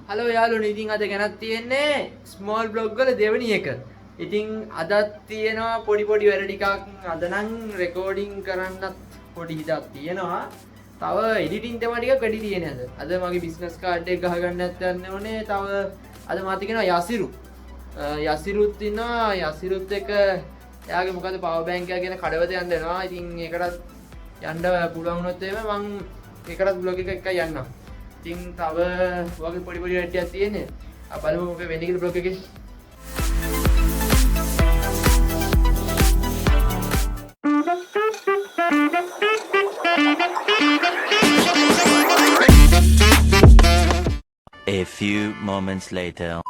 Hello යාළුවනේ, ඉතින් අද ගැනත් තියෙන්නේ ස්මෝල් බ්ලොග් වල දෙවෙනි එක. ඉතින් අදත් තියෙනවා පොඩි පොඩි වැඩ ටිකක්. අද නම් රෙකෝඩින් කරන්නත් පොඩි හිතක් තියෙනවා. තව එඩිටින් තමයි ටිකක් වැඩි තියෙන්නේ අද. අද මගේ බිස්නස් කාඩ් එක ගහගන්නත් යන්න ඕනේ. තව අද මාත් කියනවා යසිරු. යසිරුත් ඉන්නවා. යසිරුත් එක්ක එයාගේ මොකද පවර් බැංක් එක ගැන කඩවත යන්න යනවා. ඉතින් ඒකටත් යන්න පුළුවන් වුණොත් එහෙම මං ඒකටත් බ්ලොග් එක එක්ක යන්නම්. ඉතින් තව වගේ පොඩි පොඩි වැඩ ටිකක් තියෙන්නේ. අපි බලමු මොකද වෙන්නේ කියලා බ්ලොග් එකේ. A few moments later.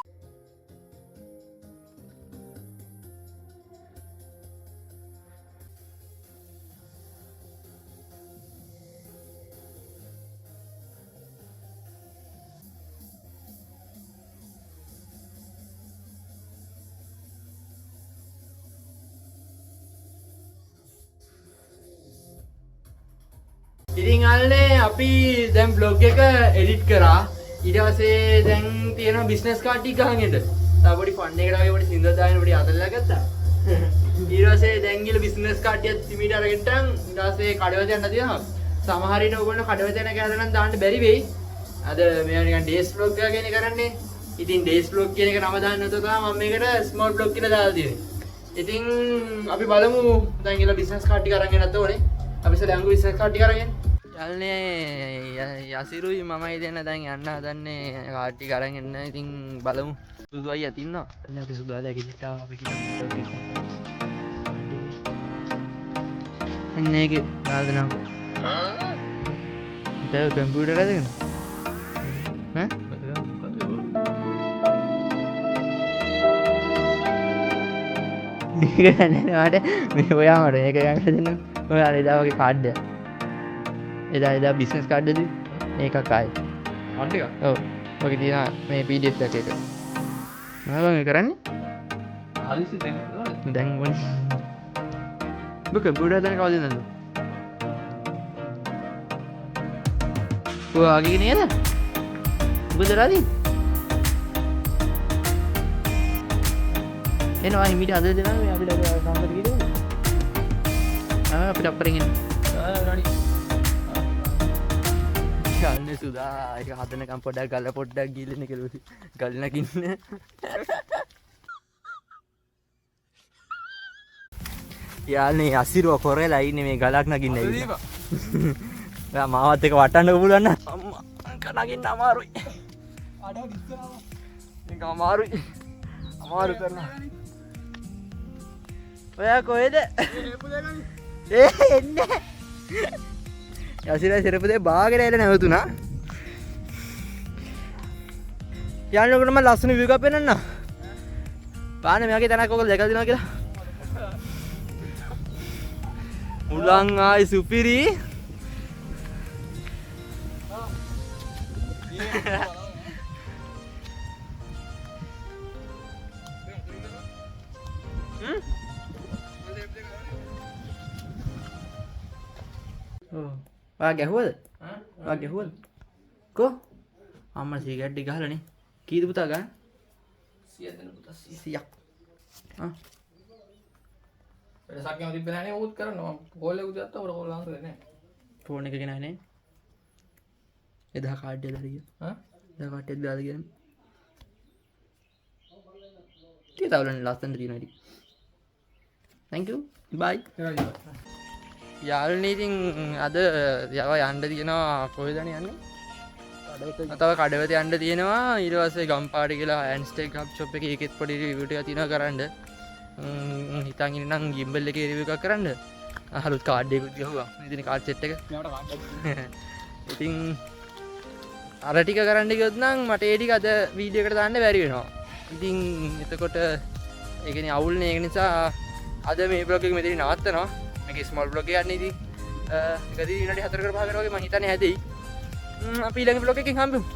ඉතින් අල්ලේ අපි දැන් බ්ලොග් එක එඩිට් කරා. ඊට පස්සේ දැන් තියෙනවා බිස්නස් කාඩ් ටික ගහන් එන්න. තව පොඩි ෆන් එකකට වගේ පොඩි සින්දුවක් දාගෙන පොඩි අතල්ලා ගත්තා. ඊට පස්සේ දැන් ගිහලා බිස්නස් කාඩ් ටිකත් සිමීට අරගෙන ඉතින් ඊට පස්සේ කඩවත යන්න තියෙනවා. සමහර විට ඔයගොල්ලෝ කඩවත යන කෑල්ල නම් දාන්න බැරි වෙයි. අද මේවා නිකන් ඩේස් බ්ලොග් එකක් ගැන කරන්නේ. ඉතින් ඩේස් බ්ලොග් කියන එක නම දාන්න නැතුව තමයි මම මේකට ස්මෝල් බ්ලොග් කියලා දාලා තියෙන්නේ. ඉතින් අපි බලමු දැන් ගිහලා බිස්නස් කාඩ් ටික අරන් එන්නත් ඕනේ. අපි ඉස්සෙල්ලා යංගු බිස්නස් කාඩ් ටික අරන් එන්න. යන්නේ යසිරුයි මමයි දෙන්න දැන් යන්න හදන්නේ කාඩ් ටික අරන් එන්න. ඉතින් බලමු. සුදු අයියා තින්නවා. දැන් අපි සුදු අයියා ගෙදරට ආවා. අපි කියමු. අන්න ඒකේ දාලා දෙනවකෝ. දැන් කම්පියුටර් එකද? ඈ? මේක නෑ මට මේ ඔයා මට මේක ගන්න දෙන්න. ඔයා එදා වගේ කාඩ් එක. එදා එදා බිස්නස් කාඩ් එකද? ඒකක් ආයේ. කාඩ් එකක්? ඔව්. ඔකේ තියෙනවා මේ PDF එකක් එක. මොනවද මේ කරන්නේ? හදිසි දෙන්න ඕනේ. දැන් මොනේ? ඔබ කම්පියුටර් හදන කවුද නේද? ඔයාගේ නේද? ඔබ දරාදී? එනවා හිමිට අද දෙනවා මේ අපිට අර කාමරේ කියලා. ආ අපිට අපරෙන් එන්න. ආ රණි. යන්නේ සුදා ඒක හදනකම් පොඩ්ඩක් ගල පොඩ්ඩක් ගිලින කියලා ගල් නගින්න. යාළුවනේ අසිරුව කොරලා ඉන්නේ මේ ගලක් නගින්න ඇවිල්ලා. ඔයා මාවත් එක වටන්න පුළුවන් නම් අම්මා අංක නගින්න අමාරුයි. මේක අමාරුයි. අමාරු කරනවා. ඔයා කොහෙද? ඒ එන්නේ. යසිරා සිරපු දේ බාගෙන ඇවිල්ලා නැවතුණා. යන්න ඔකට මම ලස්සන view එකක් පෙන්නන්න. පාන මේ වගේ තැනක් ඔයගොල්ලෝ දැකලා තියෙනවද කියලා? මුලන් ආයි සුපිරි. ඔව්. ඔයා ගැහුවද? ඔයා ගැහුවද? කො? අම්මා සිගරට් ටික ගහලා නේ. කීයද පුතා ගන්න? 100 දෙන්න පුතා 100. 100ක්. ආ වෙනසක් යම තිබ්බේ නෑනේ මොකුත් කරන්න මම කෝල් එකකුත් ගත්තා ඔර කෝල් ආන්සර් දෙන්නේ නෑ. ෆෝන් එක ගෙනාවේ නේ. එදා කාඩ් එක දාලා ගියා. ඈ? එදා කාඩ් එක දාලා ගියා. ටික තව ලස්සනට තියෙනවා ඉතින්. Thank you. Bye. යාළුවනේ ඉතින් අද යව යන්න තියෙනවා කොහෙදනේ යන්නේ? තව කඩවත යන්න තියෙනවා. ඊට පස්සේ ගම්පාට කියලා ඇන්ස්ටෙක් හබ් ෂොප් එකේ ඒකෙත් පොඩි රිවිව් ටිකක් තියෙනවා කරන්න. හිතන් ඉන්න නම් ගිම්බල් එකේ රිවිව් එකක් කරන්න. අලුත් කාඩ් එකකුත් ගහුවා. මේ තියෙන කාඩ් සෙට් එක. ඉතින් අර ටික කරන්න ගියොත් නම් මට ඒ ටික අද වීඩියෝ එකට දාන්න බැරි වෙනවා. ඉතින් එතකොට ඒ කියන්නේ අවුල්නේ. ඒක නිසා අද මේ බ්ලොග් එක මෙතනින් නවත්තනවා. මේක ස්මෝල් බ්ලොග් එකක් නේ ඉතින්. එක දින විනාඩි 4කට 5කට වගේ මං හිතන්නේ හැදෙයි. අපි ඊළඟ බ්ලොග් එකකින් හම්බෙමු.